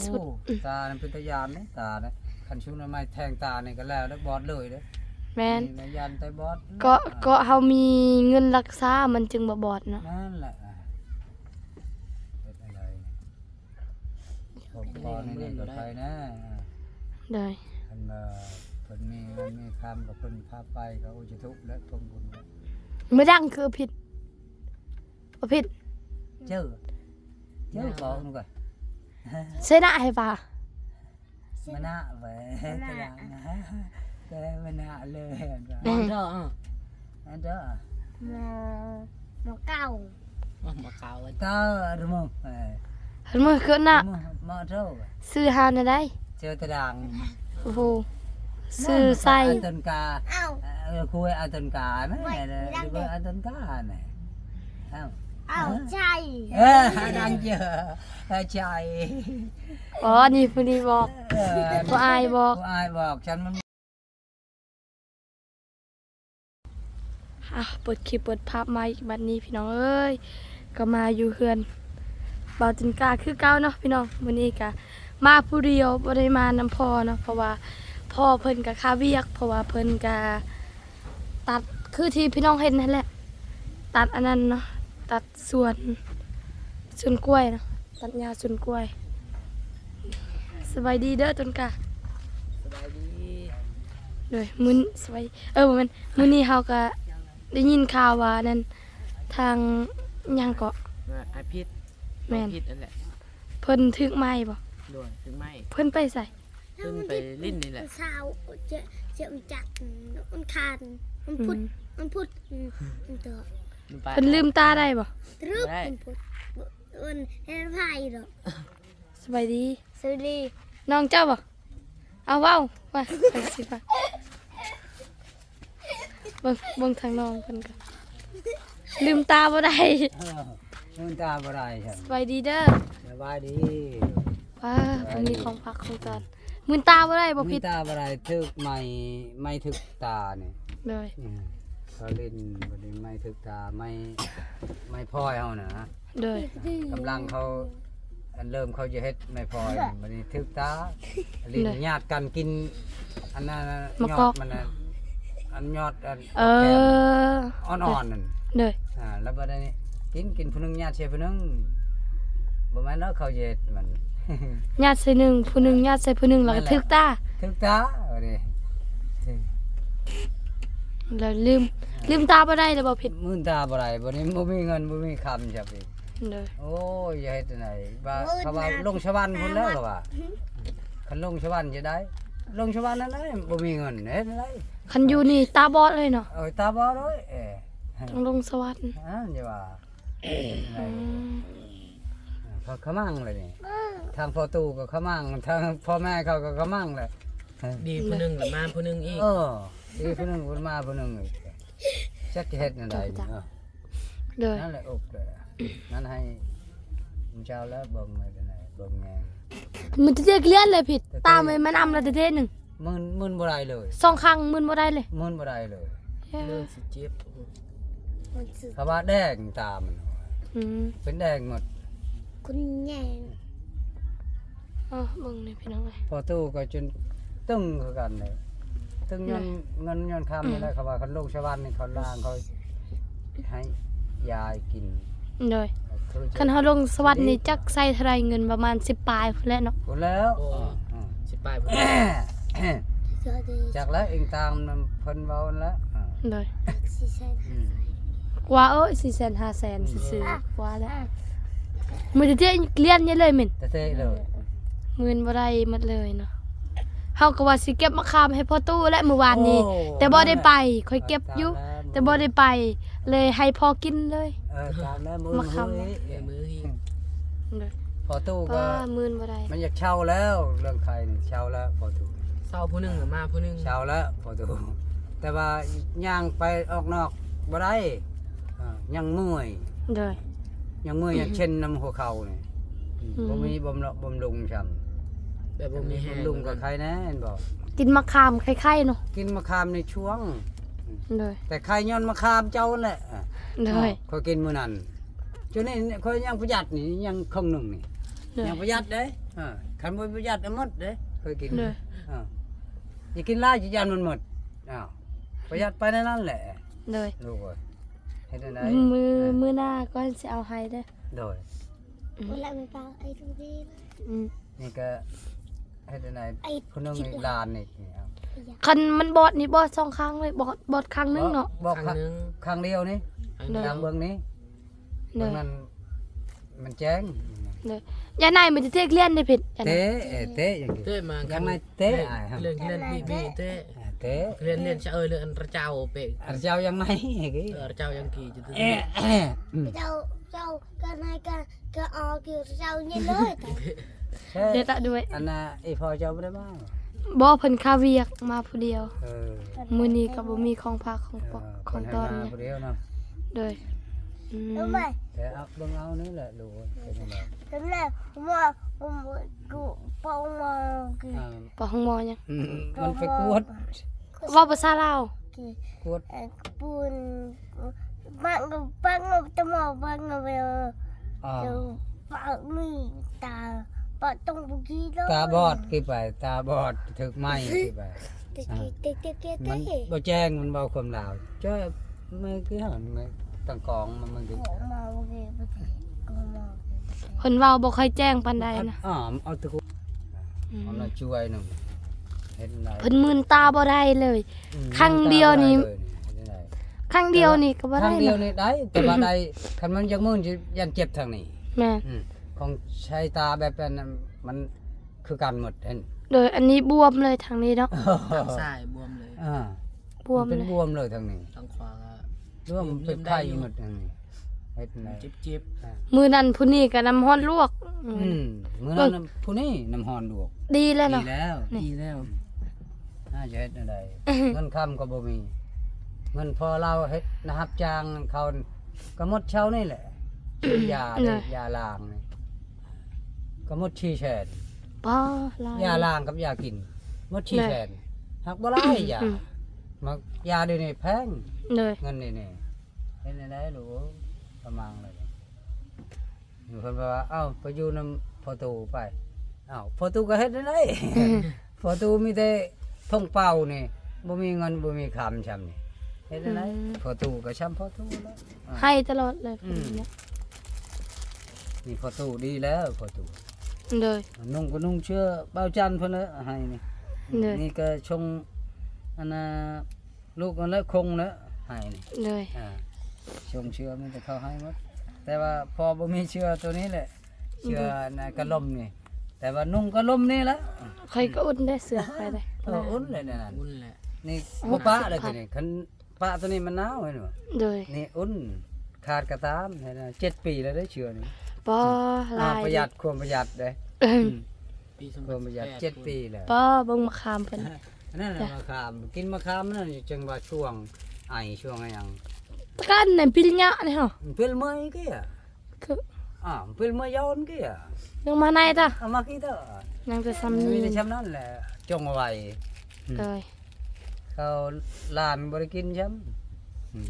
ສຸດ ໂອ້ ຕານັ້ນເປັນຕາຢ້ານເດ້ ຕານະ ຄັນຊຸນໄມ້ແທງຕານີ້ກໍແລ້ວເດ້ ບອດເລີຍເດ້ ແມ່ນ ມີໄມ້ຢ້ານແຕ່ບອດ ເກາະ ເກາະເຮົາມີເງິນລັກສາ ມັນຈຶ່ງບໍ່ບອດເນາະ ນັ້ນແຫຼະ ເຮັດຈັ່ງໃດ ຄອບຄົວນີ້ກໍໄປນະ ໂດຍ ຄັນວ່າເພິ່ນມີເງິນມີຄຳ ກໍເພິ່ນພາໄປ ກໍໂອຈະທຸກແລະ ຜົນບຸນ ມື້ດັງຄືຜິດ ບໍ່ຜິດ ເຈີ ເຈີບອກນຳກັນ ຊະນະໃຫ້ວ່າ ມະນະເວີຍ ມະນະ ຊະນະນະ ແຕ່ມະນະເລີຍ ມະນະ ອັນເດີ ມະ ມະເກົາ ມະເກົາ ເຕີ ອະມະ ເອີ ເຫັນມື້ຄືນນະ ມະ ມະໂທ ຊື່ຫາແນວໃດ? ເຈີຕະດັງ ໂອ້ໂຫ ຊື່ໃສ່ ອາຕົນກາ ເອີ ຄູອາຕົນການະ ອາຕົນການະ ເອົາ ເອົາ ໃຈ ເອີ ດັງເຈີ ໃຈ ອໍ ນີ້ຜູ້ນີ້ບອກ ເອີ ຜູ້ອ້າຍບອກ ຜູ້ອ້າຍບອກ ສັນມັນ ອ່ະ ເປີດຄລິບເປີດພາບມາອີກບັດນີ້ພີ່ນ້ອງເອີຍ ກໍມາຢູ່ເຮືອນບ່າວຕິນກາຄືເກົ່າເນາະພີ່ນ້ອງ ມື້ນີ້ກະມາຜູ້ດຽວ ບໍ່ໄດ້ມານຳພໍ່ເນາະ ເພາະວ່າພໍ່ເພິ່ນກະຄາວຽກ ເພາະວ່າເພິ່ນກະຕັດ ຄືທີ່ພີ່ນ້ອງເຫັນຫັ້ນແຫຼະ ຕັດອັນນັ້ນເນາະ ຕັດ ສວນ ສວນກ້ວຍເນາະ ຕັດຫຍ້າສວນກ້ວຍ ສະບາຍດີເດີຕົ້ນກາ ສະບາຍດີ ໂດຍ ມື້ ສະບາຍ ເອີ ບໍ່ແມ່ນ ມື້ນີ້ເຮົາກະໄດ້ຍິນຂ່າວວ່ານັ້ນ ທາງຫຍັງເກາະ ອາພິດ ແມ່ນ ອາພິດນັ້ນແຫຼະ ເພິ່ນຖືກໄມ້ບໍ່? ໂດຍ ຖືກໄມ້ ເພິ່ນໄປໃສ? ຂຶ້ນໄປຫຼິ້ນນີ້ແຫຼະ ສາວ ເຈ ເຈ ຈັກ ອັງຄານ ວັນພຸດ ອືມ ວັນພຸດ ອືມ ມັນຕົວະ ມັນໄປ ເພິ່ນລືມຕາໄດ້ບໍ່? ຕະລຶບ ບໍ່ໄດ້ ວັນພຸດ ເອີ້ນໃຫ້ໄປດອກ ສະບາຍດີ ສະບາຍດີ ນ້ອງເຈົ້າບໍ່? ເອົາເວົ້າ ວ່າ ໄປຊິວ່າ ເບິ່ງ ເບິ່ງທາງນ້ອງເພິ່ນກໍລືມຕາບໍ່ໄດ້ ເອີ ລືມຕາບໍ່ໄດ້ ສະບາຍດີເດີ ສະບາຍດີ ວ້າ ເພິ່ນມີຂອງຝາກຂອງຕ້ອນ ລືມຕາບໍ່ໄດ້ບໍ່ຜິດ ລືມຕາບໍ່ໄດ້ ຖືກໄມ້ ໄມ້ຖືກຕານີ້ ໂດຍ ອືມ ເຂົາຫຼິ້ນ ບັດນີ້ໄມ້ຖືກຕາ ໄມ້ ໄມ້ພອຍເຮົານະ ໂດຍ ກຳລັງເຂົາ ອັນເລີ່ມເຂົາຈະເຮັດໄມ້ພອຍ ບັດນີ້ຖືກຕາ ຫຼິ້ນຍາດກັນກິນ ອັນນັ້ນ ຍອດມັນນະ ອັນຍອດ ອັນ ເອີ ອ່ອນໆນັ້ນ ໂດຍ ອ່າ ແລ້ວບັດນີ້ກິນ ກິນຜູ້ໜຶ່ງຍາດໃສ່ຜູ້ໜຶ່ງ ບໍ່ແມ່ນດອກເຂົາເຮັດມັນ ຍາດໃສ່ໜຶ່ງ ຜູ້ໜຶ່ງຍາດໃສ່ຜູ້ໜຶ່ງ ແລ້ວກໍຖືກຕາ ຖືກຕາ ບັດນີ້ ແລ້ວລືມ ລືມຕາບໍ່ໄດ້ແລ້ວບໍ່ຜິດ ລືມຕາບໍ່ໄດ້ ບັດນີ້ບໍ່ມີເງິນບໍ່ມີຄຳ ໂດຍ ໂອ້ຍ ຢ່າເຮັດຈັ່ງໃດ ວ່າ ໂອ້ຍ ເຂົາວ່າລົງສະຫວັນພຸ້ນແລ້ວ ເຂົາວ່າ ຄັນລົງສະຫວັນຈະໄດ້ ລົງສະຫວັນນັ້ນແຫຼະ ບໍ່ມີເງິນເຮັດຈັ່ງໃດ ຄັນຢູ່ນີ້ຕາບອດເລີຍເນາະ ເອີ ຕາບອດເລີຍ ເອີ ຕ້ອງລົງສະຫວັນ ອັນຢ່າວ່າ ອືມ ເຂົາຂະມັງແຫຼະນີ້ ທາງພໍ່ຕູ້ກໍຂະມັງ ທາງພໍ່ແມ່ເຂົາກໍຂະມັງແຫຼະ ດີຜູ້ໜຶ່ງລະມາຜູ້ໜຶ່ງອີກ ເອີ ດີຜູ້ໜຶ່ງລະມາຜູ້ໜຶ່ງອີກ ຈັກຈະເຮັດແນວໃດນີ້ ໂດຍ ນັ້ນແຫຼະອົກເດີ ນັ້ນໃຫ້ເຈົ້າແລ້ວເບິ່ງໄວ້ເດີ ເບິ່ງແຍງ ມັນຈະເຮັດກຽນເລີຍຜິດ ຕາມັນ ມັນອຳລະເດເດໜຶ່ງ ມື່ນ ມື່ນບໍ່ໄດ້ເລີຍ ສອງຄັ້ງມື່ນບໍ່ໄດ້ເລີຍ ມື່ນບໍ່ໄດ້ເລີຍ ເອີ ເລີ່ມຊິເຈັບ ເພາະວ່າແດງຕາມັນ ອືມ ເປັນແດງໝົດ ຄຸນແຍງ ເອີ ເບິ່ງນີ້ພີ່ນ້ອງເອີຍ ພໍ່ຕູ້ກໍຈົນຕຶງຄືກັນເດ້ ຕຶງຍ້ອນເງິນຍ້ອນຄຳນີ້ແຫຼະ ເຂົາວ່າຄັນລົງສະຫວັນນີ້ເຂົາລ້າງ ເຂົາໃຫ້ຢາກິນ ໂດຍ ຄັນເຮົາລົງສະຫວັນນີ້ຈັກໃຊ້ເທົ່າໃດ ເງິນປະມານສິບປາຍພຸ້ນແຫຼະເນາະ ພຸ້ນແລ້ວ ໂອ້ ເອີ ເອີ ສິບປາຍພຸ້ນ ຈັກແລ້ວ ອີງຕາມເພິ່ນເວົ້າຫັ້ນແຫຼະ ໂດຍ ອືມ ກວ່າ ເອີຍ ສີ່ແສນ ຫ້າແສນ ອືມ ຊື່ໆ ກວ່າແລ້ວ ມື້ຕະເທະລຽນນີ້ເລີຍແມ່ນ ຕະເທະເລີຍ ໝື່ນບໍ່ໄດ້ໝົດເລີຍເນາະ ເຮົາກໍວ່າຊິເກັບມະຂາມໃຫ້ພໍ່ຕູ້ແຫຼະມື້ວານນີ້ ໂອ້ ແຕ່ບໍ່ໄດ້ໄປ ຂ້ອຍເກັບຢູ່ ແຕ່ບໍ່ໄດ້ໄປ ເລີຍໃຫ້ພໍ່ກິນເລີຍ ເອີ ຕາມແລ້ວ ມື້ ມະຂາມ ມື້ ມື້ ມື້ ພໍ່ຕູ້ກໍ ໝື່ນບໍ່ໄດ້ ມັນຢາກເຊົາແລ້ວ ເລື່ອງໄຂ້ນີ້ເຊົາແລ້ວພໍ່ຕູ້ ເຊົາຜູ້ໜຶ່ງ ເອີ ມາຜູ້ໜຶ່ງ ເຊົາແລ້ວພໍ່ຕູ້ ແຕ່ວ່າຍ່າງໄປອອກນອກບໍ່ໄດ້ ເອີ ຍັງເມື່ອຍ ໂດຍ ຍັງເມື່ອຍ ອືມ ຍັງເຊັນນຳຫົວເຂົ່ານີ້ ອືມ ບໍ່ມີບຳລຸງຊ້ຳ ແບບບໍ່ມີແຮງ ບຳລຸງກໍໄຄແດ່ແມ່ນບໍ່ ກິນມະຂາມໄຄໆເນາະ ກິນມະຂາມໃນຊ່ວງ ໂດຍ ແຕ່ໄຄຍ້ອນມະຂາມເຈົ້າຫັ້ນແຫຼະ ໂດຍ ຂ້ອຍກິນມື້ນັ້ນ ຈົນນີ້ຂ້ອຍຍັງປະຢັດນີ້ ຍັງເຄິ່ງໜຶ່ງນີ້ ໂດຍ ຍັງປະຢັດເດ້ ເອີ ຄັນບໍ່ປະຢັດ ເອົາໝົດເດ້ ເຄີຍກິນ ໂດຍ ເອີ ຢ່າກິນຫຼາຍ ຊິຢ້ານມັນໝົດ. ອ້າວ ປະຢັດໄປແນວນັ້ນແຫຼະ ໂດຍ ລູກເອີຍ ເຮັດແນວໃດ? ມື້ ເອີ ມື້ໜ້າກ່ອນຊິເອົາໃຫ້ເດີ້ ໂດຍ ອືມ ບໍ່ລະ ໄປປາກໄອ້ທຸງດີ ອືມ ນີ້ກໍເຮັດຈັ່ງໃດ ໄອ້ ຜູ້ໜຶ່ງອີກ ຫຼານອີກນີ້ ເອົາ ຄັນມັນບອດນີ້ ບອດສອງຂ້າງເລີຍ ບອດ ບອດຂ້າງໜຶ່ງເນາະ ບອດຂ້າງໜຶ່ງ ຂ້າງດຽວນີ້ ໂດຍ ທາງເບິ່ງນີ້ ໂດຍ ເບິ່ງນັ້ນມັນແຈ້ງ ໂດຍ ຢ່າໄນມັນຈະເຕະລຽນເດ້ເພັດ ເຕະ ເຕະ ເຕະ ຢ່າງ ເຕະມາ ຂ້າງໃນ ເຕະ ອ້າຍ ເລື່ອງ ເລື່ອງ ເຕະ ອ່າ ເຕະ ເລື່ອງ ເລື່ອງຊະເອີຍ ເລື່ອງອັນລະເຈົ້າເປະ ອັນລະເຈົ້າຢ່າງໃນ ເອີ ອັນລະເຈົ້າຢ່າງກີ້ ເອີ ເຈົ້າ ເຈົ້າ ກະໃນກະ ກະອອກຢູ່ ເຈົ້ານີ້ເລີຍ ເດຕະດ້ວຍ ອັນນ່າ ອີ່ພໍ່ເຈົ້າບໍ່ໄດ້ມາ ບໍ່ ເພິ່ນຄາວຽກ ມາຜູ້ດຽວ ເອີ ມື້ນີ້ກໍບໍ່ມີຂອງຝາກຂອງປອກ ເອີ ຂອງຕ້ອນ ເພິ່ນໃຫ້ມາຜູ້ດຽວເນາະ ໂດຍ ອືມ ແຕ່ເອົາ ເບິ່ງເອົານີ້ແຫຼະ ລູກເອີຍ ເປັນຈັ່ງໃດ ເປັນແລ້ວ ວ່າ ປອກໂມ ອ່າ ປອກໂມຫຍັງ ອືມ ມັນໄປກວດ ເວົ້າພາສາລາວ ກວດ ເອີ ປູນ ບັງ ບັງ ຕະໝໍ ບັງ ເວ ອ່າ ປາກມີຕາ ປາກຕົງບຸກີໂລ ຕາບອດກີໄປ ຕາບອດຖືກໄມ້ກີໄປ ມັນບໍ່ແຈ້ງ ມັນເວົ້າຄວາມລາວ ເຈົ້າ ມື້ກີ້ຫັ້ນ ມື້ຕັ້ງກອງມາມື້ກີ້ ເພິ່ນເວົ້າບໍ່ຄ່ອຍແຈ້ງປານໃດນະ ອ້າ ເອົາແຕ່ ອືມ ເອົາໜ້າຈວຍໜຶ່ງ ເຮັດໄດ້ ເພິ່ນມືນຕາບໍ່ໄດ້ເລີຍ ອືມ ຄັ້ງດຽວນີ້ ມືນຕາບໍ່ໄດ້ເລີຍ ເຮັດໄດ້ ຄັ້ງດຽວນີ້ກໍບໍ່ໄດ້ ຄັ້ງດຽວນີ້ໄດ້ ແຕ່ວ່າໄດ້ ຄັນມັນຢາກມືນ ຢ້ານເຈັບທາງນີ້ ແມ່ນ ອືມ ຂອງສາຍຕາແບບນັ້ນ ມັນຄືກັນໝົດຫັ້ນ ໂດຍ ອັນນີ້ບວມເລີຍທາງນີ້ເນາະ ທາງຊ້າຍບວມເລີຍ ອ່າ ບວມ ມັນເປັນ ເລີຍ ບວມເລີຍທາງນີ້ ທາງຂວາກໍບວມ ເປັນໄຂ້ໝົດທາງນີ້ ເຮັດແນວໃດ ເຈັບໆ ອ່າ ມື້ນັ້ນຜູ້ນີ້ກໍນ້ຳຮ້ອນລວກ ອືມ ມື້ນັ້ນ ເບິ່ງ ຜູ້ນີ້ນ້ຳຮ້ອນລວກ ດີແລ້ວເນາະ ດີແລ້ວ ນີ້ ດີແລ້ວ ອືມ ອາ ຈະເຮັດແນວໃດ ເງິນຄຳກໍບໍ່ມີ ເງິນພໍລາວເຮັດນະ ຮັບຈ້າງເຂົາ ກໍໝົດເຊົານີ້ແຫຼະ ຢາເດ້ ໂດຍ ຢາລ້າງນີ້ ກໍໝົດສີ່ແສນ ປ້າ ຫຼາຍ ຢາລ້າງກັບຢາກິນ ໝົດສີ່ແສນ ແມ່ນ ຫາກບໍ່ຫຼາຍຢາ ອືມ ມາ ຢາດຽວນີ້ແພງ ໂດຍ ເງິນດຽວນີ້ ເຮັດແນວໃດລູກ ປະມານເລີຍ ເພິ່ນວ່າ ເອົ້າ ໄປຢູ່ນຳພໍ່ຕູ້ໄປ ເອົ້າ ພໍ່ຕູ້ກໍເຮັດແນວໃດ ອືມ ພໍ່ຕູ້ມີແຕ່ຖົງເປົ່ານີ້ ບໍ່ມີເງິນບໍ່ມີຄຳຊ່ຳນີ້ ເຮັດແນວໃດ ອືມ ພໍ່ຕູ້ກໍຊ່ຳພໍ່ຕູ້ແລ້ວ ອ່າ ໃຫ້ຕະຫຼອດເລີຍ ອືມ ນີ້ພໍ່ຕູ້ດີແລ້ວ ພໍ່ຕູ້ ໂດຍ ນຸ່ງກໍນຸ່ງເສື້ອບ່າວຈັນເພິ່ນແຫຼະ ໃຫ້ນີ້ ໂດຍ ນີ້ກໍຊົງ ອັນນ່າ ລູກຫັ້ນແຫຼະຄົງແຫຼະໃຫ້ນີ້ ໂດຍ ອ່າ ຊົງເສື້ອມີແຕ່ເຂົາໃຫ້ໝົດ ແຕ່ວ່າພໍ່ບໍ່ມີເສື້ອໂຕນີ້ແຫຼະ ເສື້ອ ໂດຍ ອັນນ່າກະລົມນີ້ ແຕ່ວ່ານຸ່ງກະລົມນີ້ແຫຼະ ຂ້ອຍກໍອຸ່ນໄດ໋ເສື້ອຂ້ອຍໄດ໋ ເອີ ອຸ່ນແຫຼະແນວນັ້ນ ອຸ່ນແຫຼະ ນີ້ບໍ່ປະເລີຍໂຕນີ້ ຄັນປະໂຕນີ້ມັນໜາວເຫັນບໍ່ ໂດຍ ນີ້ອຸ່ນ ຂາດກະຕາມ ເຫັນບໍ່ ເຈັດປີແລ້ວເດ້ເສື້ອນີ້ ປ້າ ອືມ ຫຼາຍ ປະຢັດ ຄວາມປະຢັດເດ້ ອືມ ອືມ ປີສອງພັນສິບແປດ ຄວາມປະຢັດ ເຈັດປີແລ້ວ ປ້າ ເບິ່ງມະຂາມເພິ່ນ ອັນນັ້ນນະ ຈ້ະ ມະຂາມ ກິນມະຂາມນັ້ນຈັ່ງວ່າຊ່ວງໄອ ຊ່ວງຫຍັງ ຕະກັນນັ້ນປິລຍະນີ້ເຮົາ ປິລເມື່ອຍກີ້ ຄື ອ່າ ປິລເມື່ອຍຍ້ອນກີ້ ຍັງມາໃນຕະ ເອົາມາກີ້ຕະ ຍັງແຕ່ຊ່ຳນີ້ ມີແຕ່ຊ່ຳນັ້ນແຫຼະ ຈົ່ງເອົາໄວ້ ອືມ ໂດຍ ເຂົາຫຼານບໍ່ໄດ້ກິນຊ້ຳ ອືມ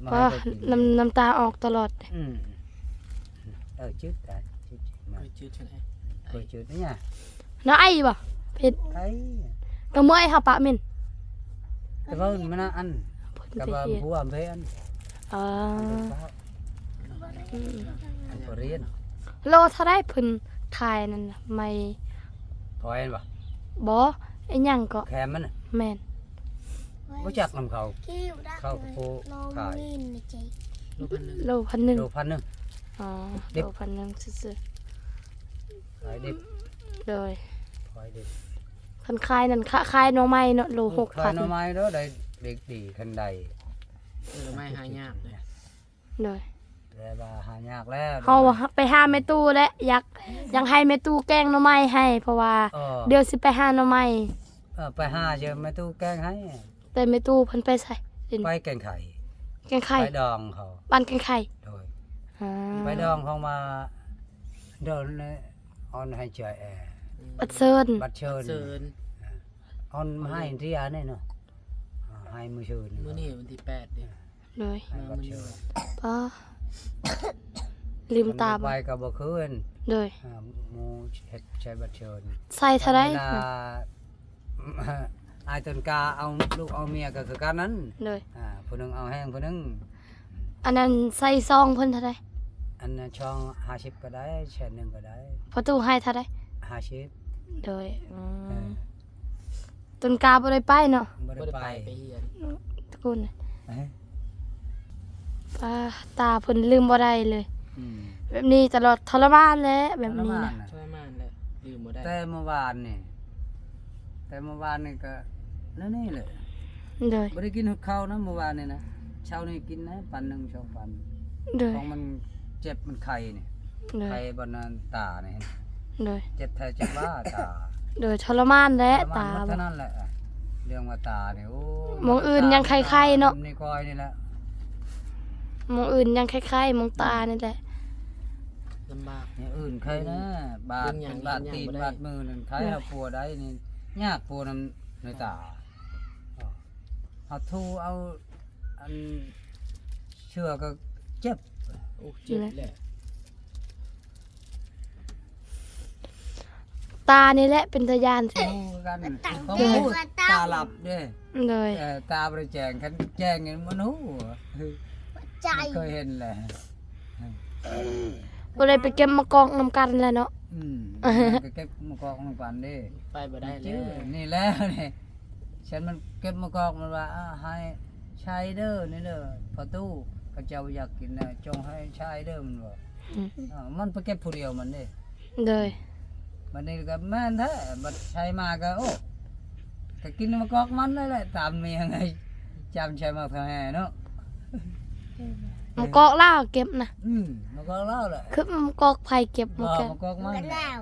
ມາໃຫ້ເຂົາກິນ ນ້ຳ ນ້ຳຕາອອກຕະຫຼອດ ອືມ ເອີ ຈືດຕາຍ ຈືດມາ ເອີ ຈືດຈັ່ງໃດ ເອີ ຈືດນີ້ ນ້ອງໄອບໍ່ ເພັດ ໄອ ກໍເມື່ອຍເຮົາປະເມັນ ແຕ່ວ່າມັນອັນ ເພິ່ນ ກັບວ່າ ເພ ຜົວເພອັນ ອໍ ອັນເພິ່ນປະ ອືມ ອັນບໍ່ຮຽນ ໂລເທົ່າໃດເພິ່ນຂາຍນັ້ນນະ ໄມ້ ພອຍຫັ້ນບໍ່? ບໍ່ ອີຫຍັງເກາະ ແຄມມັນນະ ແມ່ນ ບໍ່ຈັກນຳເຂົາ ເຂົາກໍຜູ້ຂາຍ ໂລພັນໜຶ່ງ ໂລພັນໜຶ່ງ ອໍ ດິບ ໂລພັນໜຶ່ງຊື່ໆ ຂາຍດິບ ໂດຍ ຂາຍດິບ ຄັນຂາຍນັ້ນ ຂະ ຂາຍໜໍ່ໄມ້ເນາະ ໂລຫົກພັນ ຂາຍໜໍ່ໄມ້ເນາະ ໄດ້ເດັກດີ ຄັນໄດ້ ເອີ ໜໍ່ໄມ້ຫາຍາກເດ້ ໂດຍ ແຕ່ວ່າຫາຍາກແລ້ວ ເຮົາໄປຫາແມ່ຕູ້ແຫຼະ ຢາກ ຢາກໃຫ້ແມ່ຕູ້ແກງໜໍ່ໄມ້ໃຫ້ ເພາະວ່າ ເອີ ດຽວຊິໄປຫາໜໍ່ໄມ້ ເອີ ໄປຫາເຈີແມ່ຕູ້ແກງໃຫ້ ແຕ່ແມ່ຕູ້ເພິ່ນໄປໃສ? ໄປແກ່ງໄຂ່ ແກ່ງໄຂ່ ໄປດອງເຂົາ ບ້ານແກ່ງໄຂ່ ໂດຍ ອ່າ ໄປດອງເຂົາມາ ໂດນ ອອນໃຫ້ເຈອແອ ບັດເຊີນ ບັດເຊີນ ອອນມາໃຫ້ທີ່ອັນນີ້ເນາະ ໃຫ້ມື້ຊື່ນ ມື້ນີ້ວັນທີແປດເດ້ ໂດຍ ໃຫ້ບັດເຊີນ ປ້າ ລືມຕາບໍ່? ໄປກໍບໍ່ຄືນ. ໂດຍ ອ່າ ໝູ່ເຮັດໃຊ້ບັດເຊີນ. ໃສ່ເທົ່າໃດ? ເວລາ ອ້າຍຕົ້ນກ້າເອົາລູກເອົາເມຍກໍຄືກັນນັ້ນ. ໂດຍ ອ່າ ຜູ້ໜຶ່ງເອົາແຮງຜູ້ໜຶ່ງ. ອັນນັ້ນໃສ່ຊອງເພິ່ນເທົ່າໃດ? ອັນນັ້ນຊອງຫ້າສິບກໍໄດ້ ແສນໜຶ່ງກໍໄດ້. ພໍ່ຕູ້ໃຫ້ເທົ່າໃດ? ຫ້າສິບ. ໂດຍ ອືມ ເອີ ຕົ້ນກ້າບໍ່ໄດ້ໄປເນາະ? ບໍ່ໄດ້ໄປ ບໍ່ໄດ້ໄປ ໄປຮຽນ. ຕະກຸນ ເອີ ອ່າ ຕາເພິ່ນລືມບໍ່ໄດ້ເລີຍ. ອືມ ແບບນີ້ຕະຫຼອດ ທໍລະມານແຫຼະແບບນີ້ນະ. ທໍລະມານນະ ທໍລະມານແຫຼະ ລືມບໍ່ໄດ້. ແຕ່ເມື່ອວານນີ້ ແຕ່ເມື່ອວານນີ້ກໍແນວນີ້ແຫຼະ. ໂດຍ ບໍ່ໄດ້ກິນຮອດເຂົ້ານະເມື່ອວານນີ້ນະ. ເຊົ້ານີ້ກິນນະ ປັນໜຶ່ງສອງປັນ. ໂດຍ ຂອງມັນເຈັບ ມັນໄຂ້ນີ້. ໂດຍ ໄຂ້ບ່ອນນັ້ນຕານີ້. ໂດຍ ເຈັບແທ້ເຈັບວ່າຕາ. ໂດຍ ທໍລະມານແຫຼະ ທໍລະມານ ຕາ ໝົດເທົ່ານັ້ນແຫຼະ. ເລື່ອງວ່າຕານີ້ ໂອ້ ໝ່ອງອື່ນຍັງໄຄໆເນາະ. ນີ້ກ້ອຍນີ້ແຫຼະ ໝ່ອງອື່ນຍັງໄຄໆ ໝ່ອງຕານີ້ແຫຼະ. ລຳບາກ ຢ່າງອື່ນໄຄນະ ບາດ ເປັນຫຍັງ ເປັນບາດຕີນ ຫຍັງບໍ່ໄດ້ ບາດມືນັ້ນໄຄ. ໂດຍ ເຮົາປົວໄດ້ນີ້ ຍາກປົວນຳໃນຕາ. ເຮົາຖູເອົາອັນເຊື້ອກໍເຈັບ. ໂອ້ ເຈັບແຫຼະ. ຕານີ້ແຫຼະເປັນຕາຢ້ານ. ຮູ້ຄືກັນ ເຂົາຮູ້ຕາຫຼັບເດ້. ໂດຍ ເອີ ຕາບໍ່ໄດ້ແຈ້ງ ຄັນແຈ້ງນີ້ມັນຮູ້. ໃຈ ມັນເຄີຍເຫັນແຫຼະ. ບໍ່ໄດ້ໄປເກັບໝາກກອກນຳກັນແຫຼະເນາະ. ອືມ ໄປເກັບໝາກກອກນຳກັນເດ້ ໄປບໍ່ໄດ້ແລ້ວ. ນີ້ແຫຼະນີ້ ຊັ້ນມັນເກັບໝາກກອກ ມັນວ່າ ອາ ໃຫ້ໃຊ້ເດີນີ້ເດີ ພໍ່ຕູ້ ເຂົາເຈົ້າຢາກກິນນະ ຈົ່ງໃຫ້ໃຊ້ເດີ ມັນວ່າ. ອືມ ອາ ມັນໄປເກັບຜູ້ດຽວມັນເດ້. ໂດຍ ບັດນີ້ກໍແມ່ນແທ້ ບັດໃຊ້ມາກໍ ໂອ້ ກໍກິນໝາກກອກມັນນັ້ນແຫຼະ ຕາມເມຍໄງ ຈຳໃຊ້ໝາກກອກແຮເນາະ. ໝາກກອກລາວເກັບນະ. ອືມ ໝາກກອກລາວແຫຼະ. ຄືໝາກກອກໃຜເກັບ? ໝາກກອກ ໝາກກອກມັນ ໝາກກອກລາວ.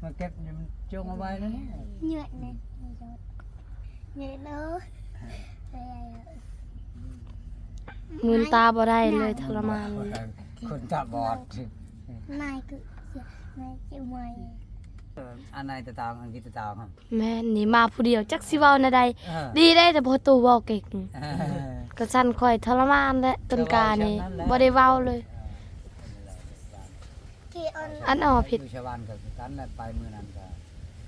ມາເກັບນີ້ມັນຈົ່ງເອົາໄວ້ນະ. ເຍອະນະ ເຍອະເນາະ. ມືນຕາບໍ່ໄດ້ເລີຍ ທໍລະມານ. ຄົນຕາບອດ ນາຍຄື ນາຍຄືໄວ. ເອີ ອັນໃນຕາຕາງ ອັງກິດຕາຕາງ. ແມ່ນ ນີ້ມາຜູ້ດຽວ ຈັກຊິເວົ້າແນວໃດ. ເອີ ດີໄດ໋ ແຕ່ພໍ່ຕູ້ເວົ້າເກັ່ງ. ເອີ ກໍຊັ້ນຂ້ອຍທໍລະມານແຫຼະ ຕົ້ນກ້ານີ້ ກໍເວົ້າຊ່ຳນັ້ນແຫຼະ ບໍ່ໄດ້ເວົ້າເລີຍ. ເອີ ອັນອອກຜິດ ຢູ່ສະຫວັນກໍຄືກັນແຫຼະ ໄປມື້ນັ້ນກໍ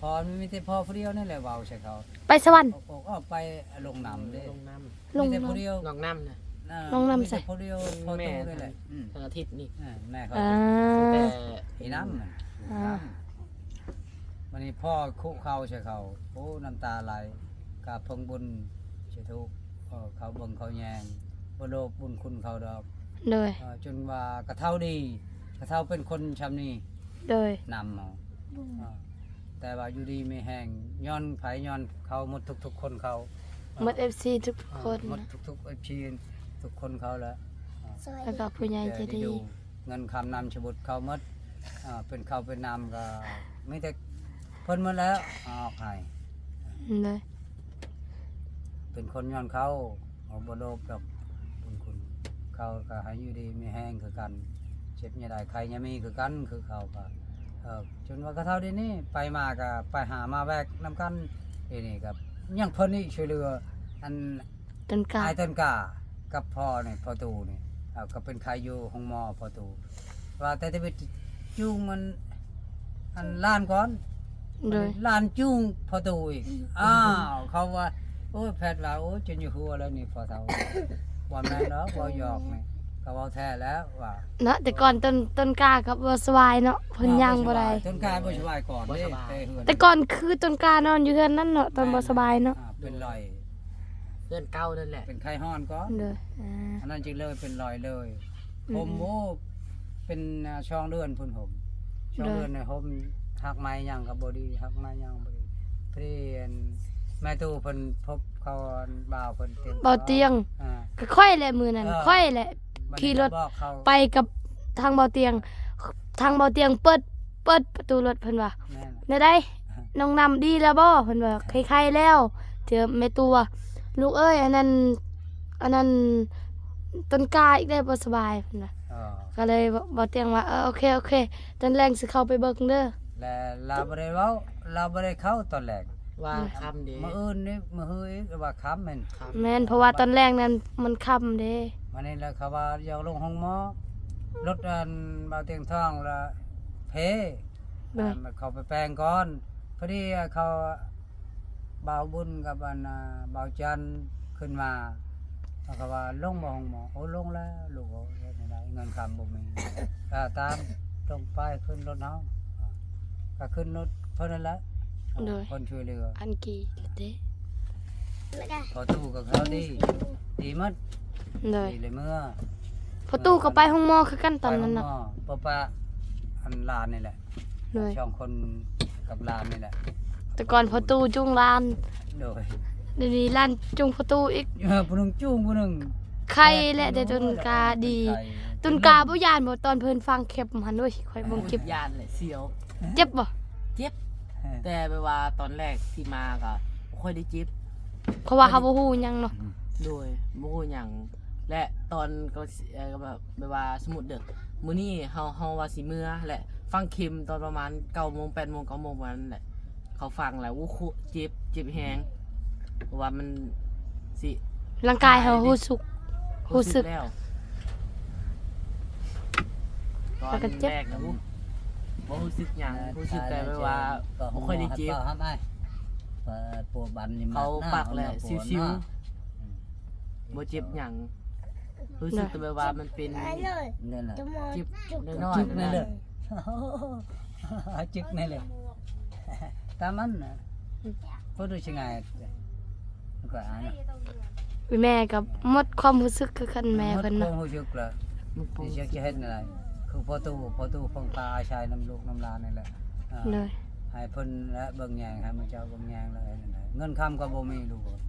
ພໍມີແຕ່ພໍ່ຜູ້ດຽວນີ້ແຫຼະເວົ້າໃສ່ເຂົາ. ໄປສະຫວັນ? ອອກ ອອກ ອອກໄປລົງນ້ຳເດ້. ລົງນ້ຳ ລົງນ້ຳ ມີແຕ່ຜູ້ດຽວ ນ້ອງນ້ຳນະ. ເອີ ນ້ອງນ້ຳໃສ? ມີແຕ່ຜູ້ດຽວ ພໍ່ຕູ້ນີ້ແຫຼະ. ອືມ ທັງອາທິດນີ້. ເອີ ແມ່ເຂົາ ອ່າ ຕັ້ງແຕ່ ອີນ້ຳ ອ່າ ນ້ຳ. ບັດນີ້ພໍ່ຄຸເຂົ່າໃສ່ເຂົາ ໂອ້ ນ້ຳຕາໄຫຼ ກາບເພິ່ງບຸນສາທຸ. ເອີ ເຂົາເບິ່ງເຂົາແຍງ ບໍ່ໂລບບຸນຄຸນເຂົາດອກ. ໂດຍ ເອີ ຈົນວ່າກະເຖົ້າດີ ກະເຖົ້າເປັນຄົນຊ່ຳນີ້. ໂດຍ ນຳເອົາ. ເອີ ແຕ່ວ່າຢູ່ດີມີແຮງ ຍ້ອນໃຜ? ຍ້ອນເຂົາໝົດທຸກໆຄົນເຂົາ. ໝົດເອັຟຊີທຸກຄົນ ເອີ ໝົດທຸກໆເອັຟຊີທຸກຄົນເຂົາແຫຼະ. ເອີ ແລ້ວກໍຜູ້ໃຫຍ່ໃຈດີ ເງິນຄຳນາມສະບຸດເຂົາໝົດ. ເອີ ເປັນເຂົ້າເປັນນ້ຳກໍມີແຕ່ເພິ່ນໝົດແລ້ວ ເອົາອອກໃຫ້. ໂດຍ ເປັນຄົນຍ້ອນເຂົາ ເຮົາບໍ່ໂລບດອກບຸນຄຸນ. ເຂົາກໍໃຫ້ຢູ່ດີມີແຮງຄືກັນ ເຈັບຢ່າໄດ້ ໄຂ້ຢ່າມີຄືກັນ ຄືເຂົາກໍ. ເອີ ຈົນວ່າກະເຖົ້າດຽວນີ້ ໄປມາກໍໄປຫາມາແວກນຳກັນ. ດຽວນີ້ກໍຍັງເພິ່ນນີ້ຊ່ວຍເຫຼືອ ອັນ ຕົ້ນກ້າ ອ້າຍຕົ້ນກ້າກັບພໍ່ນີ້ ພໍ່ຕູ້ນີ້ ເອີ ກໍເປັນໄຂ້ຢູ່ໂຮງໝໍ ພໍ່ຕູ້. ວ່າແຕ່ທຳອິດຈູງມັນ ອັນ ຫຼານກ່ອນ. ໂດຍ ຫຼານຈູງພໍ່ຕູ້ອີກ. ອ້າວ ເຂົາວ່າ ໂອ້ຍ ແພດວ່າ ໂອ້ຍ ຈົນຢູ່ຫົວແລ້ວນີ້ພໍ່ເຖົ້າ. ບໍ່ແມ່ນດອກ ເວົ້າຫຍອກນີ້ ກໍເວົ້າແທ້ແລ້ວວ່າເນາະ. ແຕ່ກ່ອນຕົ້ນ ຕົ້ນກ້າກໍບໍ່ສະບາຍເນາະ ເພິ່ນຍ່າງບໍ່ໄດ້. ຕົ້ນກ້າບໍ່ສະບາຍກ່ອນເດ້ ແຕ່ເຮືອນ ແຕ່ກ່ອນຄືຕົ້ນກ້ານອນຢູ່ເຮືອນນັ້ນເນາະ ຕອນບໍ່ສະບາຍເນາະ. ເປັນລອຍ ເຮືອນເກົ່ານັ້ນແຫຼະ ເປັນໄຂ້ຮ້ອນກ່ອນ. ໂດຍ ອ່າ ອັນນັ້ນຈຶ່ງເລີຍເປັນລອຍເລີຍ. ອືມ ຫົ່ມ ໂອ້ ເປັນ ອ່າ ສອງເດືອນພຸ້ນຫົ່ມ ສອງເດືອນ. ໂດຍ ໃນຫົ່ມຮາກໄມ້ຫຍັງກໍບໍ່ດີ ຮາກໄມ້ຫຍັງບໍ່ດີ. ພະດີອັນແມ່ຕູ້ເພິ່ນພົບເຂົາ ອັນບ່າວເພິ່ນຕຽງ ບ່າວຕຽງ ອ່າ ກໍຂ້ອຍແຫຼະມື້ນັ້ນ. ເອີ ຂ້ອຍແຫຼະ ຂີ່ລົດໄປກັບທາງບ່າວຕຽງ ທາງບ່າວຕຽງເປີດ ເປີດປະຕູລົດ ເພິ່ນວ່າ ແນວໃດ ນ້ອງນ້ຳດີແລ້ວບໍ່? ເພິ່ນວ່າ ໄຄໆແລ້ວ. ເທື່ອແມ່ຕູ້ວ່າ ລູກເອີຍ ອັນນັ້ນ ອັນນັ້ນ ຕົ້ນກ້າອີກແລ້ວບໍ່ສະບາຍ ເພິ່ນວ່າ. ກໍເລີຍບອກຕຽງວ່າ ເອີ ໂອເຄ ໂອເຄ ຕອນແລງຊິເຂົ້າໄປເບິ່ງເດີ. ແລະລາວບໍ່ໄດ້ເວົ້າ ລາວບໍ່ໄດ້ເຂົ້າຕອນແລງ ວ່າຄ່ຳເດ້ ມື້ອື່ນນີ້ ມື້ຮືອີກວ່າຄ່ຳແມ່ນ. ແມ່ນ ເພາະວ່າຕອນແລງນັ້ນມັນຄ່ຳເດ້. ມານີ້ແລ້ວເຂົາວ່າຢາກລົງໂຮງໝໍ ລົດອັນບ່າວຕຽງທອງລະເພ ໂດຍ ອ່າ ເຂົາໄປແປງກ່ອນ ພໍດີເຂົາ ບ່າວບຸນກັບອັນ ອ່າ ບ່າວຈັນຂຶ້ນມາ ເຂົາກໍວ່າ ລົງບໍ່ໂຮງໝໍ? ໂອ້ ລົງແລ້ວລູກເອີຍ ເຮັດແນວໃດ ເງິນຄຳບໍ່ມີ ກໍຕາມລົງໄປຂຶ້ນລົດເຮົາ ກໍຂຶ້ນລົດເພິ່ນນັ້ນແຫຼະ ໂດຍ ຄົນຊ່ວຍເຫຼືອ ອັນກີເດ້ ພໍ່ຕູ້ກໍເຂົາດີ ດີໝົດ ໂດຍ ດີເລີຍເມືອ ພໍ່ຕູ້ກໍໄປໂຮງໝໍຄືກັນຕອນນັ້ນນະ ໄປໂຮງໝໍ ເພາະວ່າອັນຫຼານນີ້ແຫຼະ ໂດຍ ສອງຄົນກັບຫຼານນີ້ແຫຼະ ແຕ່ກ່ອນພໍ່ຕູ້ຈູງຫຼານ ໂດຍ ດຽວນີ້ຫຼານຈູງພໍ່ຕູ້ອີກ ເອີ ຜູ້ໜຶ່ງຈູງຜູ້ໜຶ່ງ ໄຄແຫຼະ ແຕ່ຕົ້ນກາດີ ຕົ້ນກາບໍ່ຢ້ານບໍ່ ຕອນເພິ່ນຝັງເຂັມຫັ້ນ ໂອ້ຍ ຂ້ອຍເບິ່ງເຈັບ ຢ້ານແຫຼະ ສຽວ ເຈັບບໍ່? ເຈັບ ເອີ ແຕ່ແບບວ່າຕອນແລກທີ່ມາກໍບໍ່ຄ່ອຍໄດ້ເຈັບ ເພາະວ່າເຮົາບໍ່ຮູ້ຫຍັງເນາະ ໂດຍ ບໍ່ຮູ້ຫຍັງ ແລະຕອນກໍ ເອີ ແບບ ແບບວ່າສົມມຸດເດີ້ ມື້ນີ້ເຮົາ ເຮົາວ່າຊິເມືອ ແລະຝັງເຂັມຕອນປະມານເກົ້າໂມງ ແປດໂມງ ເກົ້າໂມງປະມານນັ້ນແຫຼະ ເຂົາຝັງແລ້ວ ໂອ້ ເຈັບ ເຈັບແຮງ ເພາະວ່າມັນຊິ ຮ່າງກາຍເຮົາຮູ້ສຶກ ຮູ້ສຶກ ຮູ້ສຶກແລ້ວ ຕອນແລກນະ ບໍ່ຮູ້ສຶກຫຍັງ ຮູ້ສຶກແຕ່ແບບວ່າບໍ່ຄ່ອຍໄດ້ເຈັບ ເຂົາປັກແລ້ວຊິວໆ ບໍ່ເຈັບຫຍັງ ຮູ້ສຶກແຕ່ແບບວ່າມັນເປັນ ເຈັບນ້ອຍໆ ຈຶ່ກແນ່ເລີຍ ຈຶ່ກແນ່ເລີຍ ຕາມມັນນະ ບໍ່ຮູ້ຊິງ່າຍ ກໍອ່ານ ແມ່ກໍໝົດຄວາມຮູ້ສຶກຄືກັນ ແມ່ເພິ່ນ ໝົດຄວາມຮູ້ສຶກແລ້ວ ຊິເຮັດແນວໃດ ຄືພໍ່ຕູ້ ພໍ່ຕູ້ເພິ່ນກໍອາໄສນຳລູກນຳຫຼານນີ້ແຫຼະ ໂດຍ ໃຫ້ເພິ່ນແລະເບິ່ງແຍງ ໃຫ້ໝູ່ເຈົ້າເບິ່ງແຍງ ແລ້ວເຮັດແນວໃດ ເງິນຄຳກໍບໍ່ມີລູກ ໂດຍ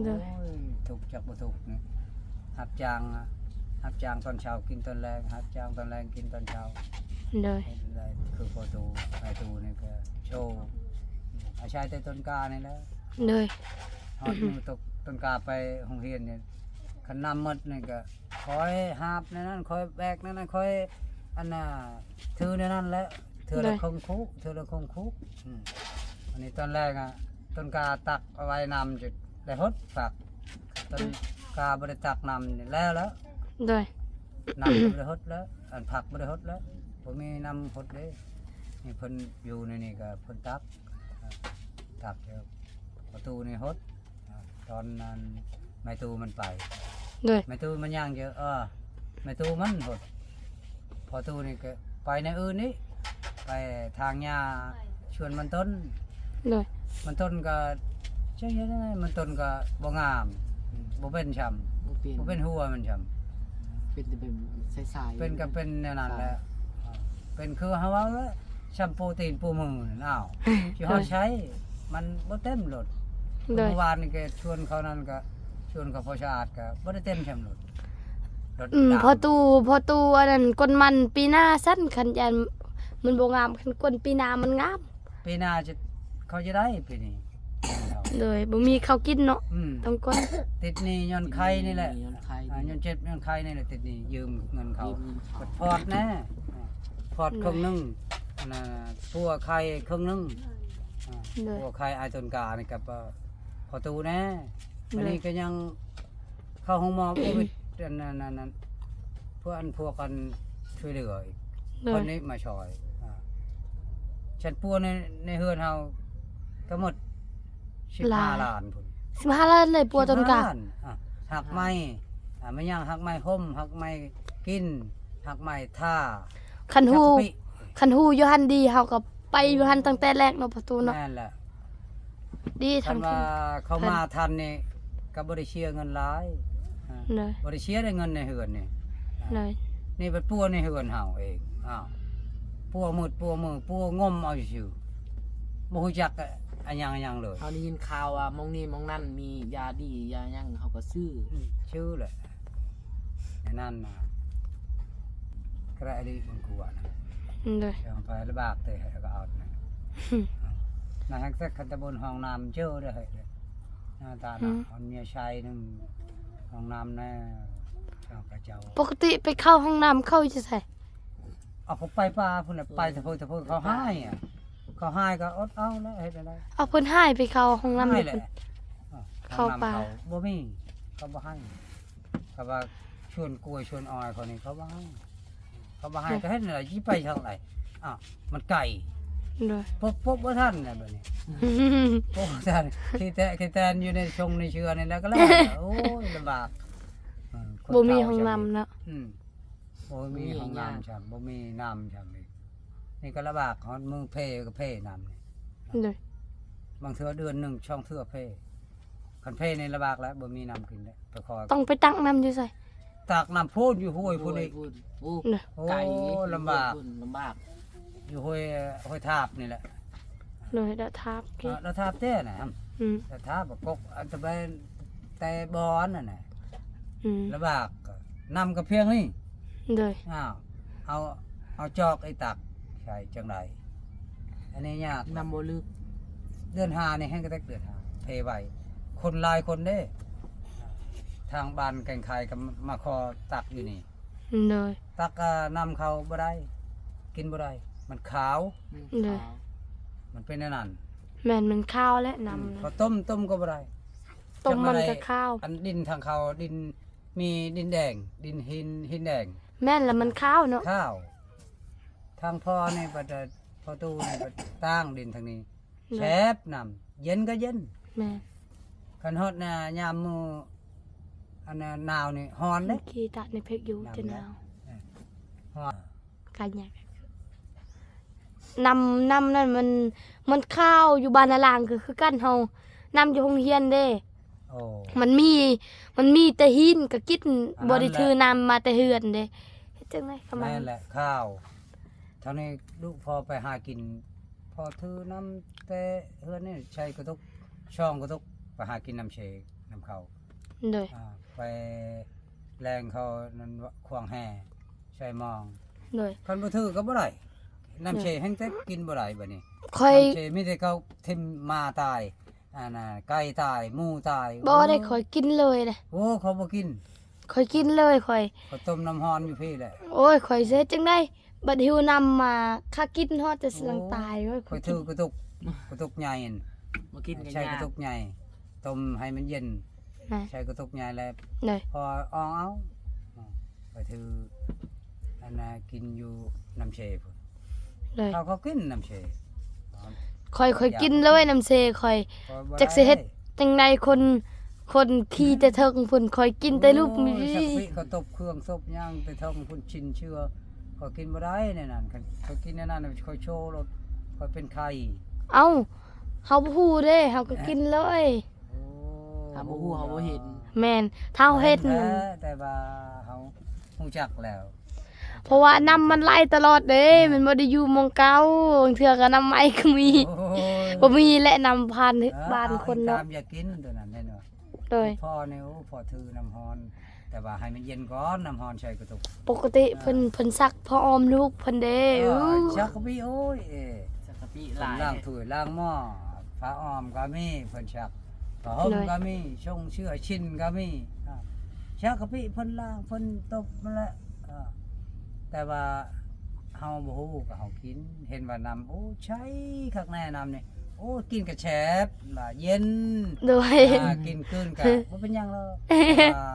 ໂອ້ຍ ທຸກຈັກບໍ່ທຸກນີ້ ຮັບຈ້າງ ຮັບຈ້າງຕອນເຊົ້າກິນຕອນແລງ ຮັບຈ້າງຕອນແລງກິນຕອນເຊົ້າ ໂດຍ ເຮັດໄດ້ຄືພໍ່ຕູ້ ແມ່ຕູ້ນີ້ກໍໂຊ ອາໄສແຕ່ຕົ້ນການີ້ແຫຼະ ໂດຍ ຮອດມື້ຕົກຕົ້ນກາໄປໂຮງຮຽນນີ້ ຄັນນ້ຳໝົດນີ້ກໍ ຄອຍຫາບແນວນັ້ນ ຄອຍແບກແນວນັ້ນ ຄອຍອັນນ່າ ຖືແນວນັ້ນແຫຼະ ເທື່ອລະ ໂດຍ ເຄິ່ງຄຸ ເທື່ອລະເຄິ່ງຄຸ ອືມ ອັນນີ້ຕອນແລກອະ ຕົ້ນກາຕັກເອົາໄວ້ນ້ຳຈະໄດ້ຫົດຝັກ ຕົ້ນ ໂດຍ ກາບໍ່ໄດ້ຕັກນ້ຳນີ້ແລ້ວລະ ໂດຍ ນ້ຳບໍ່ໄດ້ຫົດແລ້ວ ອັນຜັກບໍ່ໄດ້ຫົດແລ້ວ ບໍ່ມີນ້ຳຫົດເດ້ ນີ້ເພິ່ນຢູ່ໃນນີ້ກໍເພິ່ນຕັກ ຕັກແລ້ວ ປະຕູນີ້ຫົດ ຕອນນັ້ນແມ່ຕູ້ມັນໄປ ໂດຍ ແມ່ຕູ້ມັນຍ່າງເຈີ ເອີ ແມ່ຕູ້ມັນພຸ້ນ ພໍ່ຕູ້ນີ້ກໍໄປແນວອື່ນນີ້ ໄປຖາງຫຍ້າສວນມັນຕົ້ນ ໂດຍ ມັນຕົ້ນກໍ ຈັກເຮັດຈັ່ງໃດ ມັນຕົ້ນກໍບໍ່ງາມ ບໍ່ເປັນຊ່ຳ ບໍ່ເປັນ ບໍ່ເປັນຫົວມັນຊ່ຳ ເປັນແຕ່ແບບໃສໆ ເປັນກໍເປັນແນວນັ້ນແຫຼະ ເປັນຄືເຮົາເວົ້າແຫຼະ ຊ່ຳໂປຕີນໂປມືນັ້ນ ອ້າວ ຊິຮອດໃສ ມັນບໍ່ເຕັມໂລດ ໂດຍ ມື້ວານນີ້ກໍຊວນເຂົານັ້ນກໍ ຊວນເຂົາພໍ່ສະອາດກໍບໍ່ໄດ້ເຕັມຊ່ຳໂລດ ອືມ ພໍ່ຕູ້ ພໍ່ຕູ້ອັນນັ້ນ ກົ້ນມັນປີໜ້າຊັ້ນ ຄັນຢ້ານມັນບໍ່ງາມ ຄັນກົ້ນປີໜ້າມັນງາມ ປີໜ້າຈະ ເຂົາຈະໄດ້ປີນີ້ ໂດຍ ບໍ່ມີເຂົ້າກິນເນາະ ອືມ ຕ້ອງກ້ນ ຕິດໜີ້ຍ້ອນໄຂ່ນີ້ແຫຼະ ຕິດໜີ້ຍ້ອນໄຂ່ ອ່າ ຍ້ອນເຈັບຍ້ອນໄຂ້ນີ້ແຫຼະ ຕິດໜີ້ຢືມເງິນເຂົາ ຢືມເງິນເຂົາ ພອດແນ່ ພອດເຄິ່ງໜຶ່ງ ໂດຍ ອັນນ່າ ປົວໄຂ່ເຄິ່ງໜຶ່ງ ໂດຍ ປົວໄຂ່ອ້າຍຕົ້ນການີ້ກັບ ເອີ ພໍ່ຕູ້ແນ່ ໂດຍ ອັນນີ້ກໍຍັງເຂົ້າໂຮງໝໍໂຄວິດ ອັນນັ້ນ ອັນນັ້ນ ພວກອັນ ພວກອັນຊ່ວຍເຫຼືອອີກ ໂດຍ ເພິ່ນນີ້ມາຊ່ອຍ ອ່າ ຊັ້ນປົວໃນ ໃນເຮືອນເຮົາທັງໝົດ ສິບຫ້າລ້ານພຸ້ນ ສິບຫ້າລ້ານເລີຍ ປົວຕົ້ນກາ ສິບຫ້າລ້ານ ອ່າ ຮາກໄມ້ ອ່າ ແມ່ນຫຍັງ ຮາກໄມ້ຮົ່ມ ຮາກໄມ້ກິນ ຮາກໄມ້ທາ ຄັນຮູ້ ຄັນຮູ້ຢູ່ຫັ້ນດີ ເຮົາກໍໄປຢູ່ຫັ້ນຕັ້ງແຕ່ແລກເນາະ ພໍ່ຕູ້ເນາະ ແມ່ນແຫຼະ ດີ ຄັນວ່າເຂົາມາທັນນີ້ກໍບໍ່ໄດ້ເສຍເງິນຫຼາຍ ອ່າ ໂດຍ ບໍ່ໄດ້ເສຍໄດ້ເງິນໃນເຮືອນນີ້ ໂດຍ ນີ້ໄປປົວໃນເຮືອນເຮົາເອງ ອ້າວ ປົວມືດປົວມື ປົວງົມເອົາຊື່ໆ ບໍ່ຮູ້ຈັກ ອາ ຫຍັງ ຫຍັງເລີຍ ເຮົາໄດ້ຍິນຂ່າວວ່າໝ່ອງນີ້ໝ່ອງນັ້ນມີຢາດີຢາຫຍັງ ເຮົາກໍຊື້ ອືມ ຊື້ແຫຼະ ໃນນັ້ນນະ ກະໄດ້ອະລີບາງຄົວນະ ໂດຍ ເອົາໄປລະບາກເຕະໃຫ້ກໍເອົານະ ນະຮັກແຊກຄັນຕະບົນຫ້ອງນ້ຳເຈີເດ້ ນະຕານະ ອືມ ເອົາເມຍຊາຍໜຶ່ງ ຫ້ອງນ້ຳແນ່ ເຈົ້າພະເຈົ້າ ປົກກະຕິໄປເຂົ້າຫ້ອງນ້ຳ ເຂົ້າຢູ່ໃສ? ເອົາ ເຂົາໄປປ່າພຸ້ນແຫຼະ ໄປແຕ່ເພິ່ນ ແຕ່ເພິ່ນເຂົາຮ້າຍອະ ເຂົາຮ້າຍກໍອົດເອົາແຫຼະ ເຮັດແນວໃດ ເອົາ ເພິ່ນຮ້າຍໄປເຂົ້າຫ້ອງນ້ຳ ຮ້າຍແຫຼະ ເຂົ້າປ່າ ເຂົ້າບໍ່ມີ ເຂົາບໍ່ໃຫ້ ກໍວ່າຊ ສວນກ້ວຍສວນອ້ອຍເຂົານີ້ເຂົາບໍ່ໃຫ້ ເຂົາບໍ່ໃຫ້ ໂດຍ ກໍເຮັດແນວໃດ ຊິໄປທາງໃດ? ອ້າວ ມັນໄກ ໂດຍ ປົບ ປົບບໍ່ທັນແລ້ວບັດນີ້ ປົບບໍ່ທັນ ຂີ້ແຕະຂີ້ແຕນຢູ່ໃນຊົງໃນເຊືອນີ້ແຫຼະ ກໍແລ້ວ ໂອ້ຍ ລຳບາກ ເອີ ຄົນ ບໍ່ມີຫ້ອງນ້ຳເນາະ ອືມ ບໍ່ມີຫ້ອງນ້ຳຊ້ຳ ບໍ່ມີນ້ຳຊ້ຳອີກ ນີ້ກໍລຳບາກ ຮອດມື້ເພກໍເພນ້ຳນີ້ ໂດຍ ບາງເທື່ອເດືອນໜຶ່ງສອງເທື່ອເພ ຄັນເພນີ້ລຳບາກແລ້ວ ບໍ່ມີນ້ຳກິນແລ້ວ ໄປຂໍ ຕ້ອງໄປຕັກນ້ຳຢູ່ໃສ? ຕັກນ້ຳພຸ້ນ ຢູ່ຫ້ວຍພຸ້ນອີກ ໂອ້ ໂອ້ ໄກ ລຳບາກ ພຸ້ນລຳບາກ ຢູ່ຫ້ວຍ ຫ້ວຍທາບນີ້ແຫຼະ ໂດຍ ດາດທາບ ເອີ ດາດທາບແທ້ນະ ອືມ ດາດທາບ ກົກ ອັນຕະແບນ ແຕ່ບໍ່ອັນນັ້ນນະ ອືມ ລຳບາກ ນ້ຳກໍພຽງນີ້ ໂດຍ ອ້າວ ເອົາ ເອົາຈອກໄອ້ຕັກໃສ່ຈັ່ງໃດ? ອັນນີ້ຍາກ ນ້ຳບໍ່ເລິກ ເດືອນຫ້ານີ້ແຮງກະແຕັກ ເດືອນຫ້າເພໄວ ຄົນຫຼາຍຄົນເດ້ ທາງບ້ານແກ່ງໄຄກໍມາຂໍຕັກຢູ່ນີ້ ໂດຍ ຕັກກໍນ້ຳເຂົາບໍ່ໄດ້ ກິນບໍ່ໄດ້ ມັນຄາວ ມັນຄາວ ໂດຍ ມັນເປັນແນວນັ້ນ ແມ່ນ ມັນຄາວແຫຼະນ້ຳ ອືມ ນະ ພໍຕົ້ມ ຕົ້ມກໍບໍ່ໄດ້ ຕົ້ມມັນກໍຄາວ ອັນດິນທາງເຂົາ ດິນ ມີດິນແດງ ດິນຫີນ ຫີນແດງ ແມ່ນລະ ມັນຄາວເນາະ ຄາວ ທາງພໍ່ນີ້ບັດ ພໍ່ຕູ້ນີ້ບັດຕ່າງດິນທາງນີ້ ໂດຍ ແຊບນ້ຳ ເຢັນກໍເຢັນ ແມ່ນ ຄັນຮອດໜ້າຍາມມື້ ອັນນ່າ ໜາວນີ້ຮ້ອນເດ້ ຂີ້ຕາດໃນເພັກຢູ່ ນ້ຳ ຈະໜາວ ເອີ ຮ້ອນ ກະຍາກ ນ້ຳ ນ້ຳນັ້ນມັນ ມັນຄາວ ຢູ່ບ້ານນາລາງກໍຄືກັນ ເຮົາ ນ້ຳຢູ່ໂຮງຮຽນເດ້ ໂອ້ ມັນມີ ມັນມີແຕ່ຫີນກໍກິນ ອັນນັ້ນແຫຼະ ບໍ່ໄດ້ຖືນ້ຳມາແຕ່ເຮືອນເດ້ ເຮັດຈັ່ງໃດກໍມັນ ແມ່ນແຫຼະ ຄາວ ທາງນີ້ລູກພໍ່ໄປຫາກິນ ພໍ່ຖືນ້ຳແຕ່ເຮືອນນີ້ ໃສ່ກະຕຸກ ສອງກະຕຸກ ໄປຫາກິນນ້ຳເຊ ນ້ຳເຂົາ ໂດຍ ອ່າ ໄປແລງເຂົານັ້ນ ຂວາງແຮ່ ໃສ່ມອງ ໂດຍ ຄັນບໍ່ຖືກໍບໍ່ໄດ້ ນ້ຳເຊ ໂດຍ ແຮ່ງແຕ່ກິນບໍ່ໄດ້ບັດນີ້ ຂ້ອຍ ນ້ຳເຊມີແຕ່ເຂົາຖິ້ມໝາຕາຍ ອັນນ່າ ໄກ່ຕາຍ ໝູຕາຍ ບໍ່ໄດ້ ໂອ້ ຂ້ອຍກິນເລີຍເດ້ ໂອ້ ຂ້ອຍບໍ່ກິນ ຂ້ອຍກິນເລີຍ ຂ້ອຍ ຂ້ອຍຕົ້ມນ້ຳຮ້ອນຢູ່ພີ້ແຫຼະ ໂອ້ຍ ຂ້ອຍຊິເຮັດຈັ່ງໃດ ບັດຫິວນ້ຳມາ ຂ້າກິນຮອດແຕ່ສະຫຼັງຕາຍ ໂອ້ຍ ຂ້ອຍຖືກະຕຸກ ກະຕຸກໃຫຍ່ ບໍ່ກິນກໍຍາກ ໃຊ້ກະຕຸກໃຫຍ່ ຕົ້ມໃຫ້ມັນເຢັນ ນະ ໃຊ້ກະຕຸກໃຫຍ່ແລ້ວ ໂດຍ ພໍອ່ອງເອົາ ໄປຖື ອັນນ່າ ກິນຢູ່ນ້ຳເຊພຸ້ນ ໂດຍ ເຂົາກໍກິນນ້ຳເຊ ຂ້ອຍ ຂ້ອຍກິນເລີຍນ້ຳເຊຂ້ອຍ ບໍ່ໄດ້ ຈັກຊິເຮັດຈັ່ງໃດ ຄົນ ຄົນຂີ່ແຕ່ເທິງພຸ້ນ ຂ້ອຍກິນແຕ່ລູກ ໂອ້ຍ ມີ ສັກກະປິ ເຂົາຕົບເຄື່ອງຕົບຫຍັງແຕ່ເທິງພຸ້ນ ຊິນເຊື່ອ ຂ້ອຍກິນບໍ່ໄດ້ແນວນັ້ນ ຄັນຂ້ອຍກິນແນວນັ້ນ ຂ້ອຍໂຊໂລດ ຂ້ອຍເປັນໄຂ້ ເອົ້າ ເຮົາບໍ່ຮູ້ເດ້ ເຮົາກໍກິນເລີຍ ໂອ້ ຖ້າບໍ່ຮູ້ເຮົາບໍ່ເຫັນ ແມ່ນ ຖ້າເຮົາເຫັນ ເຫັນແທ້ ແຕ່ວ່າເຮົາຮູ້ຈັກແລ້ວ ເພາະວ່ານ້ຳມັນໄຫຼຕະຫຼອດເດ້ ອືມ ມັນບໍ່ໄດ້ຢູ່ໝ່ອງເກົ່າ ບາງເທື່ອກໍນ້ຳໃໝ່ກໍມີ ໂອ້ຍ ບໍ່ມີແຫຼະ ນ້ຳຜ່ານ ເອີ ບ້ານຄົນເນາະ ຕາມຢາກກິນຕົວນັ້ນແນ່ນອນ ໂດຍ ພໍ່ນີ້ ໂອ້ ພໍ່ຖືນ້ຳຮ້ອນ ແຕ່ວ່າໃຫ້ມັນເຢັນກ່ອນ ນ້ຳຮ້ອນໃສ່ກະຕຸກ ປົກກະຕິ ເອີ ເພິ່ນ ເພິ່ນຊັກຜ້າອ້ອມລູກເພິ່ນເດ້ ເອີ ຊັກກະປິ ໂອ້ຍ ເອີ ຊັກກະປິຫຼາຍ ເພິ່ນລ້າງຖ້ວຍລ້າງໝໍ້ ຜ້າອ້ອມກໍມີເພິ່ນຊັກ ຜ້າຫົ່ມ ໂດຍ ກໍມີ ຊົງເຊື້ອຊິນກໍມີ ອາ ຊັກກະປິເພິ່ນລ້າງ ເພິ່ນຕົບຫັ້ນແຫຼະ ອາ ແຕ່ວ່າເຮົາບໍ່ຮູ້ກໍເຮົາກິນ ເຫັນວ່ານ້ຳ ໂອ້ ໃສຄັກແນ່ນ້ຳນີ້ ໂອ້ ກິນກໍແຊບ ວ່າເຢັນ ໂດຍ ອາ ກິນກືນກໍບໍ່ເປັນຫຍັງດອກ ແຕ່ວ່າ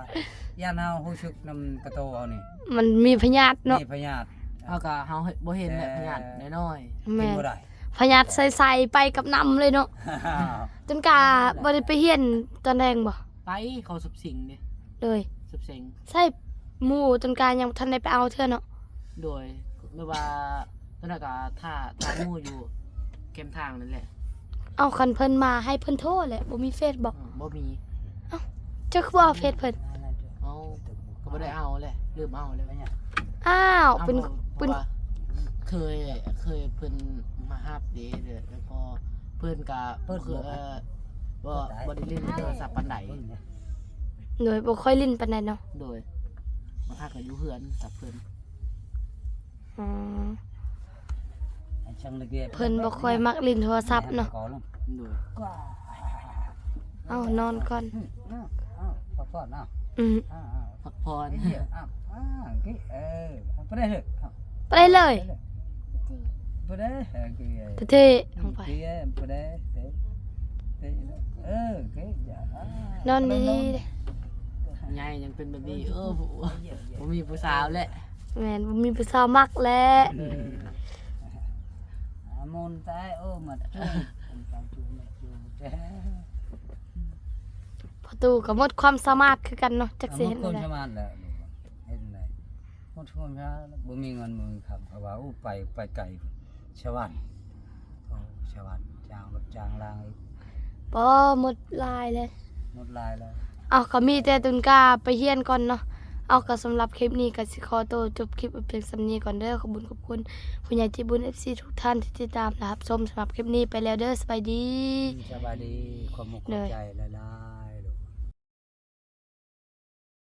ຢ້ານເຮົາຮູ້ສຶກນຳກະໂຕເຮົານີ້ ມັນມີພະຍາດເນາະ ມີພະຍາດ ເຮົາກໍ ເຮົາບໍ່ເຫັນແຫຼະ ແຕ່ພະຍາດນ້ອຍໆ ແມ່ນ ກິນບໍ່ໄດ້ ພະຍາດໃສໆ ໄປກັບນ້ຳເລີຍເນາະ ຈົນກະບໍ່ໄດ້ໄປຮຽນຕອນແລງບໍ່? ໄປ ເຂົາສັບສິງເດ້ ໂດຍ ສັບເສັງ ໃສ່ໝູ່ຈົນກະຍັງບໍ່ທັນໄດ້ໄປເອົາເທື່ອເນາະ ໂດຍ ແບບວ່າ ຕອນນັ້ນກໍຖ້າ ຖ້າໝູ່ຢູ່ແຄມທາງນັ້ນແຫຼະ ເອົ້າ ຄັນເພິ່ນມາໃຫ້ເພິ່ນໂທແຫຼະ ບໍ່ມີເຟສບໍ່? ອືມ ບໍ່ມີ ເອົ້າ ເຈົ້າຄືບໍ່ເອົາເຟສເພິ່ນ? ເອົາ ກໍບໍ່ໄດ້ເອົາແຫຼະ ລືມເອົາແລ້ວ ອ້າວ ເປັນ ເປັນ ເຄີຍ ເຄີຍເພິ່ນມາຮັບເດ້ ແລ້ວກໍເພິ່ນກໍ ເພິ່ນບໍ່ ບໍ່ ບໍ່ໄດ້ຫຼິ້ນໂທລະສັບປານໃດ ໂດຍ ບໍ່ຄ່ອຍຫຼິ້ນປານໃດເນາະ ໂດຍ ມາພັກກໍຢູ່ເຮືອນກັບເພິ່ນ ອືມ ເພິ່ນບໍ່ຄ່ອຍມັກຫຼິ້ນໂທລະສັບເນາະ ໂດຍ ເອົ້າ ນອນກ່ອນ ອືມ ເອົ້າ ເອົ້າ ພັກຜ່ອນເນາະ ອືມ ເອົ້າ ເອົ້າ ພັກຜ່ອນ ເອີ ໄປໄດ້ເລີຍ ໄປໄດ້ເລີຍ ໄປໄດ້ເລີຍ ໄປໄດ້ ເທ່ໆ ອືມ ໄປໄດ້ ໄປໄດ້ ເອີ ນອນດີໆ ນອນ ໃຫຍ່ຍັງເປັນແບບນີ້ ເອີ ບໍ່ມີຜູ້ສາວແຫຼະ. ແມ່ນ ບໍ່ມີຜູ້ສາວມັກແຫຼະ. ອາ ມົນຕາຍ ໂອ້ ໝົດຈູ ໝົດຈູ ໝົດຈູແທ້ ພໍ່ຕູ້ກໍໝົດຄວາມສາມາດຄືກັນເນາະ ຈັກຊິເຮັດແນວໃດ. ໝົດຄວາມສາມາດແລ້ວ ເຮັດແນວໃດ ໝົດຄວາມສາມາດ ບໍ່ມີເງິນບໍ່ມີຄຳ ເພາະວ່າ ໂອ້ ໄປ ໄປໄກ ສະຫວັນ ໂອ້ ສະຫວັນ ຈ້າງລົດຈ້າງລາງອີກ ບໍ່ ໝົດຫຼາຍແລ້ວ ໝົດຫຼາຍແລ້ວ. ເອົາ ກໍມີແຕ່ຕຸນກາໄປຮຽນກ່ອນເນາະ. ເອົາ ກໍສຳລັບຄລິບນີ້ກໍຊິຂໍໂຕຈົບຄລິບໄວ້ພຽງສ່ຳນີ້ກ່ອນເດີ. ຂອບຄຸນ ຂອບຄຸນຜູ້ໃຫຍ່ໃຈບຸນ ເອັຟຊີ ທຸກທ່ານທີ່ຕິດຕາມ ແລະ ຮັບຊົມ. ສຳລັບຄລິບນີ້ໄປແລ້ວເດີ. ສະບາຍດີ. ສະບາຍດີ. ຂອບມຸກຂອບໃຈຫຼາຍໆ.